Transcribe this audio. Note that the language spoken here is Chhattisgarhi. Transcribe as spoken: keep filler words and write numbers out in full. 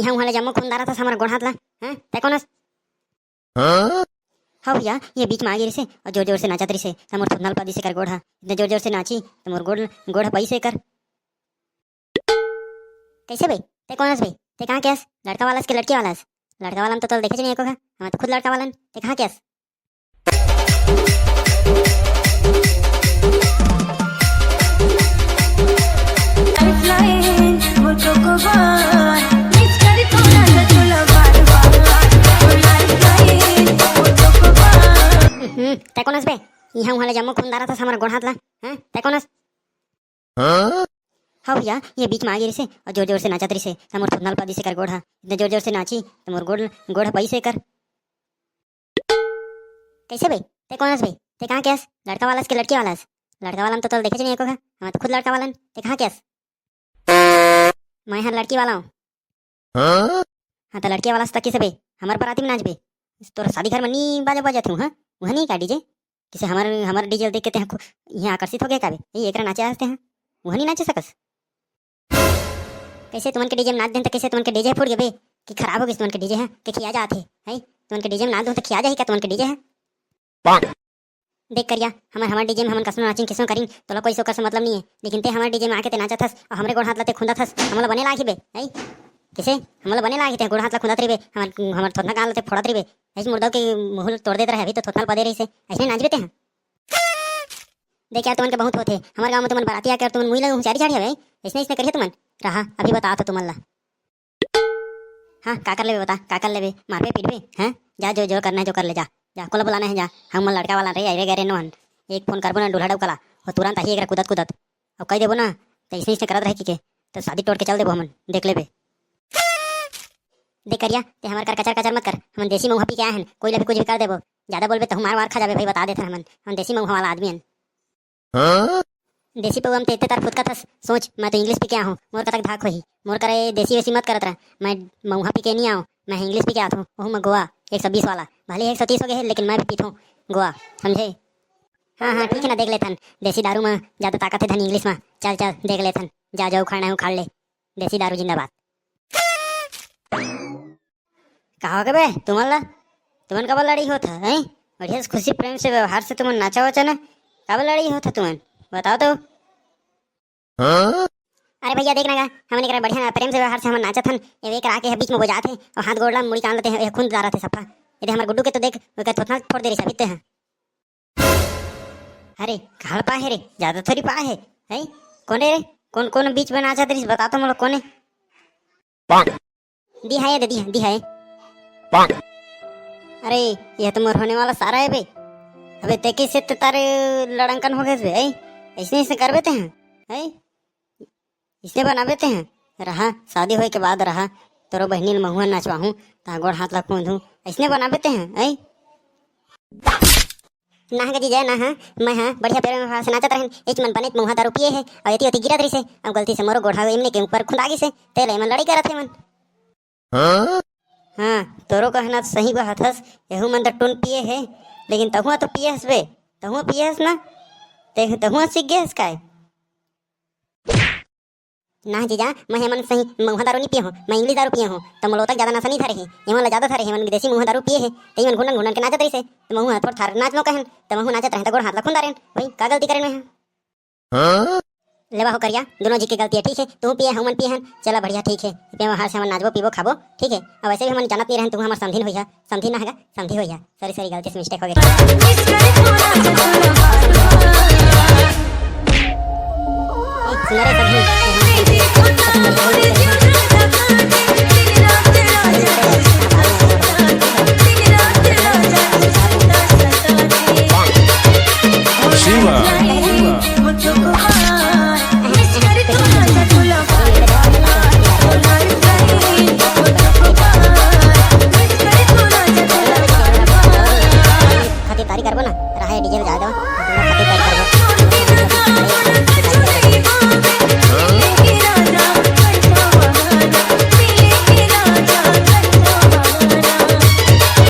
हैं, उहाँ ले जम्मो खून डारत हस हमर गोड़ हाथ ला। हैं, तैं कोन हस? हाँ? हाँ भैया, ये बीच में आ गे रिसे अउ जोर जोर से नाचत रिसे, त मोर थोथना ल पा दिसे कर गोड़ हा। इतना जोर जोर से नाची त मोर गोड़, गोड़ हा पइसे कर। कैसे बे? तैं कोन हस बे? तैं कहाँ के हस? लड़का वाला हस के लड़की वाला हस? लड़का वाला म तो तोला देखे नहीं एको घा। हमन तो खुद लड़का वाला हन। तैं कहाँ के हस? हम्म, तैं कोन हस बे? इहाँ उहाँ ले जम्मो खून डारत हस हमर गोड़ हाथ ला। हैं? तैं कोन हस? हाँ? हाँ भैया, ये बीच में आ गे रिसे अउ जोर जोर से नाचत रिसे, त मोर थोथना ल पा दिसे कर गोड़ हा। इतना जोर जोर से नाची त मोर गोड़, गोड़ हा पइसे कर। कैसे बे? तैं कोन हस बे? तैं कहाँ के हस? लड़का वाला हस के लड़की वाला हस? लड़का वाला म तो तोला देखे नहीं एको घा। हमन तो खुद लड़का वाला हन। तैं कहाँ के हस? मैं हर लड़की वाला हूँ। हाँ? हाँ, त लड़की वाला हस त किसे बे? हमर बराती में नाचबे? तोर शादी घर में नी बाजा बजात हूँ, हाँ? उहाँ नी का डीजे? किसे हमर, हमर डीजे देख के तैं ह खु-, इहाँ आकर्षित हो गे का बे? ए, एकरा नाचे आस तैं ह? उहाँ नी नाचे सकस? कैसे तुमन के डीजे में नाच देन त कैसे तुमन के डीजे फूट गे बे? कि खराब हो गिस तुमन के डीजे ह? के खिया जात हे, हैं? तुमन के डीजे में नाच दूँ त खिया जाही का तुमन के डीजे ह? देख करिया, हमर, हमर डीजे में हमन कसनो नाचिन, किसनो करिन, तोला कोई से ओकर से मतलब नहीं है, लेकिन तैं हमर डीजे में आके तैं नाचत हस अउ हमरे गोड़ हाथ ला तैं खुंदत हस, हमला बने लागही बे, हैं? किसे? हमला बने लागही तैं गोड़ हाथ ला खुंदत रहिबे, हमर, हमर थोथना कान ला तैं फोड़त रहिबे, ऐसे मुर्दा के मुँह ल तोड़ देत रहे, अभी तो थोथना ल पा दे रहिसे, ऐसने नाचबे तैं ह? देख यार, तुमन के बहुत होथे। हमर गाँव में तुमन बराती आके अउ तुमन मुई लगे हुँसियारी झाड़ी हवे। अइसने, अइसने करिहे तुमन। रहा, अभी बतात हँव तुमन ला। हाँ, का कर लेबे बता, का कर लेबे? मारबे, पीटबे, हैं? जा, जो, जो करना है, जो कर ले, जा। जा, कोला बुलाना है, जा। हमन लड़का वाला रे, अरे गरे नोहन। एक फोन करबो ना, दूल्हा डौका ला, वो तुरंत आही एकरा कूदत, कूदत। अउ कहि देबो ना, त अइसने, अइसने करत रहे कि के, त शादी टोर के चल देबो हमन, देख लेबे। देख करिया, तैं हमर कर कचर, कचर मत कर। हमन देसी मउहा पी के आए हन, कोई ला भी कुछ भी कर देबो। ज्यादा बोलबे तहूँ मार वार खा जाबे भाई, बता देथन हमन। हमन देसी मउहा वाला आदमी हन। हाँ? देसी पउवा म तैं एते तार फुदकत हस, सोच, मैं तो English पी के आहूँ, मोर कतक धाक होही, मोर करा देसी वेसी मत करत रह, मैं मउहा पी के नी आऊँ, मैं English पी के आथूँ, ओहू म गोवा, एक सौ बीस वाला, भले एक सौ तीस हो गे हे, लेकिन मैं भी पीथूँ गोवा, समझे? हाँ, हाँ, ठीक है ना, देख लेथन, देसी दारू म ज्यादा ताकत हे धन English म, चल, चल, देख लेथन, जा, जा, उखाड़ना है, उखाड़ ले, देसी दारू जिंदाबाद। का हो गे बे, तुमन ला? तुमन काबर लड़ई होत ह, हैं? बढ़िया से खुशी प्रेम से व्यवहार से तुमन नाचा वाचा ना, काबर लड़ई होत ह तुमन? बताओ तो। हाँ? अरे भैया देख ना गा, हमन एकरा बढ़िया ना प्रेम से व्यवहार से हमन नाचत हन, ये एकरा आके बीच में बजात हे अउ हाथ गोड़ ला मुड़ी कान लेते हैं, ये खून डारत हे सफा। ये दे हमर गुड्डू के तो देख, ओकर थोथना फोड़ दे रही सभी ते हैं। अरे, काहड़ पाए हे रे, ज्यादा थोड़ी पाए हे, हैं? कोन हे रे? कोन, कोन बीच में नाचत रहिस, बता तो मोला, कोन हे? दिहा ये दे, दिहा, दिहा ये। अरे, ये तो मोर होने वाला सारा हे बे। अबे, ते किसे ते तारे लड़ंकन हो गए बे, हैं? ऐसे, ऐसे करबे ते हैं, हैं? इसने बनाबे ते हैं? रहा, शादी होए के बाद रहा, तोरो बहिनी ल महुआ नचवाहूँ, तहाँ गोड़ हाथ ला खूंदहूँ, ऐसने बनाबे ते हैं, ऐ? ना ह गजी जय, ना ह, मैं ह बढ़िया प्रेम व्यवहार से नाचत रहेन, एच मन बनेच महुआ दारू पिए हे, अउ एती ओती गिरत रहिसे, अब गलती से मोरो गोड़ हा एमने के ऊपर खुंदा गिसे, तेला एमन लड़ाई करत हे मन। हाँ, तोरो कहना तो सही बात हस, एहू मन तो टून पिए हे, लेकिन तहुआ तो पिए हस बे, तहुआ पिए हस ना, ते तहुआ सीख गए हस काय? ना जीजा, मैं एमन सही महुआ दारू नी पिए हों, मैं English दारू पिए हों, त मोला ओतक ज्यादा नशा नी धरे हे। एमन ला ज्यादा धरे हे, एमन देसी महुआ दारू पिए हे, त एमन घुंडन घुंडन के नाचत रहिसे, त महू ह थोर थार नाच नो कहेन, त महू नाचत रहें त गोड़ हाथ ला खुंदारेन, वही का गलती करेन मैं ह? हाँ? लेवा हो करिया, दोनों जी के गलती हे, ठीक हे, तू पिए हूँ, मन पिए हन, चला बढ़िया, ठीक हे, इतने वहाँ से हमन नाचबो, पीबो, खाबो, ठीक हे, अब वैसे भी हमन जानत नहीं रहेन, तू हमर समधिन होइहा, समधी ना हगा, समधी होइहा। सॉरी, सॉरी, गलती से मिस्टेक हो गई। ए, सुन रे सभी,